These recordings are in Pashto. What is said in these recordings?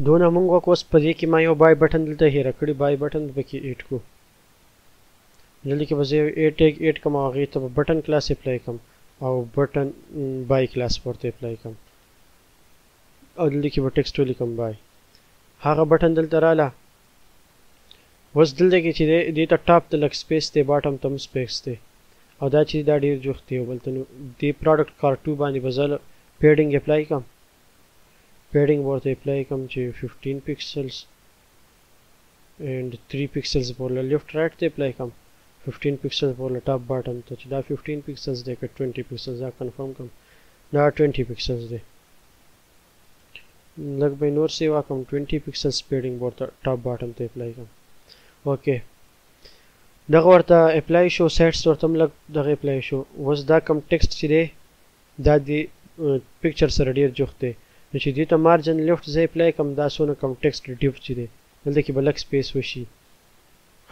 دونه مونږ وکړو. اوس په دې کې ما یو buy button دلته هیره کړی، buy button به پکې add کړو. دلته کې به زه یو a tag add کړم او هغې ته به button class apply کړم او button buy class ورته apply کړم او دلته کې به text ولیکم buy. هغه button دلته راله. اوس دلته کې چې دی دې ته top ته لږ space دی، bottom ته هم space دی او دا چې دا ډیر جوخت دی یو بل ته. نو دې product card 2 باندې به زه padding apply کړم، padding ورته apply کړم چې 15 pixels and 3 pixels ورله left right ته apply کړم، 15 pixels ورله top bottom ته، چې دا 15 pixels دی که 20 pixels دا confirm کړم، دا 20 pixels دی. لږ به نور سیوا کړم، 20 pixels padding ورته top bottom ته apply کړم. okay دغه ورته apply شو، sides ورته هم لږ دغه apply شو. اوس دا کوم text چې دی دا دی picture سره ډیر جوخت دی، نو چې دې ته margin left زه apply کړم، دا څونه کوم text div چې دی دلته کې به لږ space وشي.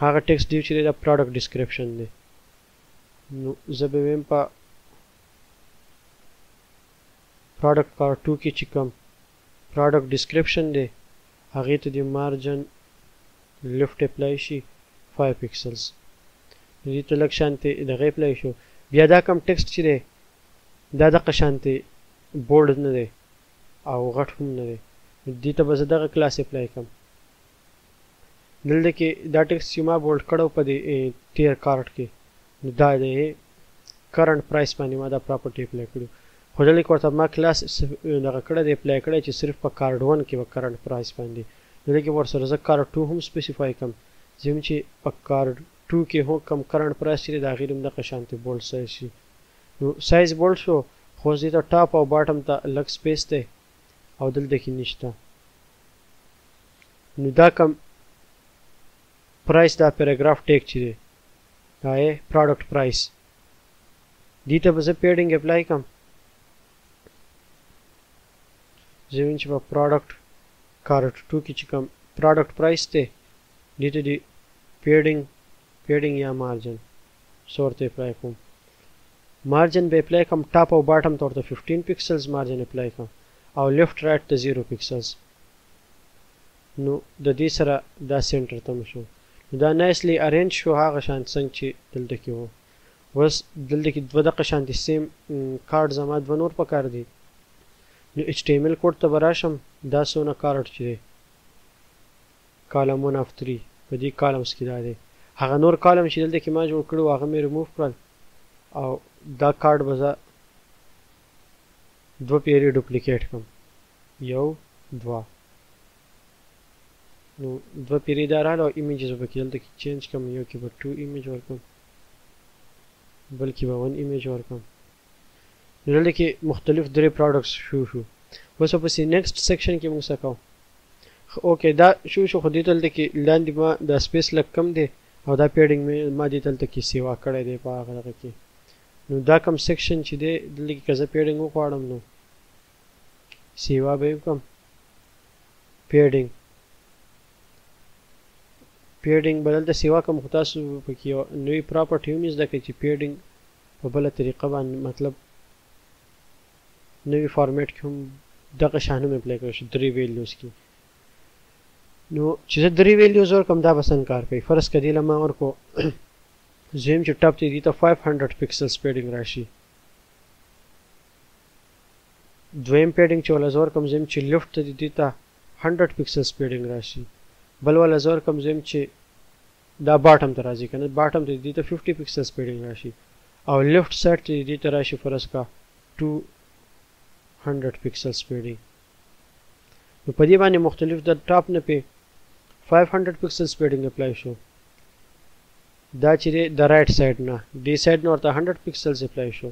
هغه text div چې دی دا product description دی. نو زه به ویم په product card 2 کې چې کوم product description دی هغې ته دې margin left apply شي 5 pixels. نو دې ته لږ شانتې دغه apply شو. بیا دا کوم text چې دی دا دقه شانتې bold نه دی او غټ هم نه دی، دې ته به زه دغه class apply کړم. دلته کې دا text چې ما bold کړو په دې تیر کارت کې، نو دا دی current price باندې ما دا property apply کړو. خو دلته کې ورته ما class دغه کړی دی، apply کړی چې صرف په card 1 کې به current price باندې. دلته کې ورسره زه card 2 هم specify کړم، زه چې په card 2 کې هم کوم current price چې دی د هغې هم دغه شانتې bold size شي. نو size bold شو، خو اوس دې ته top او bottom ته لږ space دی او دلته کې نشته. نو دا کوم price دا paragraph tag چې دی دا یې product price، دې ته به زه padding apply کړم. زه وایم چې په product card 2 کې چې کوم product price دی دې ته دې padding یا margin څه ورته apply کوم. margin به apply کړم top او bottom ته ورته 15 pixels margin apply کړم او left right ته 0 pixels. نو د دې سره دا center ته شو، نو دا nicely arrange شو هغه شان څنګه چې دلته کې وو. اوس دلته کې دوه دقه شانتې same card زما دوه نور پکار دي. نو HTML code ته به راشم، دا څونه کارت چې دی column 1 of 3 په دې columns کې دا دی. هغه نور column چې دلته کې ما جوړ کړو هغه مې ریموو کړل او دا کارت به زه دوه پیرې duplicate کړم، یو دوه. نو دوه پیرې دا راغله او images به پکې دلته کې change کړم، یو کې به 2 image ورکړم، بل کې به 1 image ورکړم. نو دلته کې مختلف درې products شو شو. اوس به پسې next section کې موږ څه کوو؟ okay دا شو شو، خو دې دلته کې لاندې ما دا space لږ کم دی او دا padding مې ما دې دلته کې سیوا کړی دی په هغه دغه کې. نو دا کوم section چې دی دلته کې که زه padding وغواړم نو سیوا به یې وکړم. padding به دلته سیوا کوم، خو تاسو پکې یو نوې property هم زده کړئ چې padding په بله طریقه باندې، مطلب نوي فارمیټ کې هم دغه شان هم apply کړی شو درې values کې. نو چې زه درې values ورکړم دا به څنګه کار کوي؟ فرض که دې له ما ورکړو، زه وایم چې top ته دې ته 500 pixels padding راشي. دویم padding چې وله زه ورکړم، زه وایم چې left ته دې ته 100 pixels padding راشي. بل وله زه ورکړم، زه وایم چې دا bottom ته راځي که نه، bottom ته دې ته 50 pixels padding راشي او left side ته دې ته راشي فرض که 200 pixels padding. نو په دې باندې مختلف د top نه پې 500 pixels padding apply شو. دا چې دی د right side نه دې side نه ورته 100 pixels apply شو،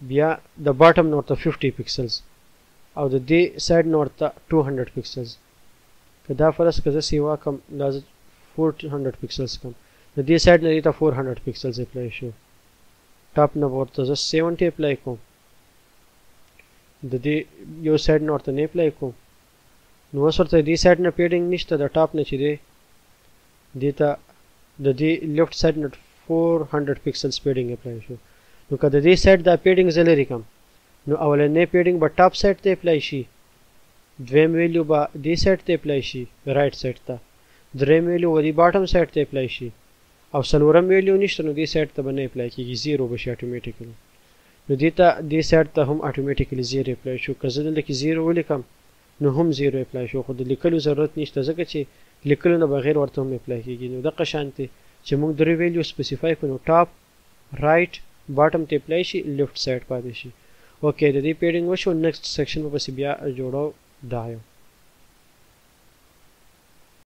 بیا د bottom نه ورته 50 pixels او د دې side نه ورته 200 pixels. که دا فرض که زه سیوا کړم، دا زه 400 pixels کړم، د دې side نه دې ته 400 pixels apply شو. top نه به ورته زه 70 apply کوم، د دې یو side نه ورته نه apply کوم. نو اوس ورته دې side نه padding نشته، د top نه چې دی دې ته د دې left side نه 400 pixels padding apply شو. نو که د دې side دا padding زه لرې کړم، نو اولنی padding به top side ته apply شي دویم ویلیو به دې سایډ ته اپلای شي، رایټ سایډ ته. دریم ویلیو به دې باټم سایډ ته اپلای شي، او څلورم ویلیو نشته، نو دې سایډ ته به نه اپلای کیږي، زیرو به شي اټومیټیکلی. نو دې ته دې سایډ ته هم اټومیټیکلی زیرو اپلای شو. که زه دلته کې زیرو ولیکم نو هم زیرو اپلای شو، خو د لیکلو ضرورت نشته، ځکه چې لیکلو نه بغیر ورته هم اپلای کیږي. نو دغه شانتې چې موږ درې ویلیو سپیسیفای کړو، نو ټاپ، رایټ، باټم ته اپلای شي، لیفټ سایډ پاتې شي. اوکې، د دې پیډینګ وشو. نیکسټ سیکشن به پسې بیا جوړو. دا یو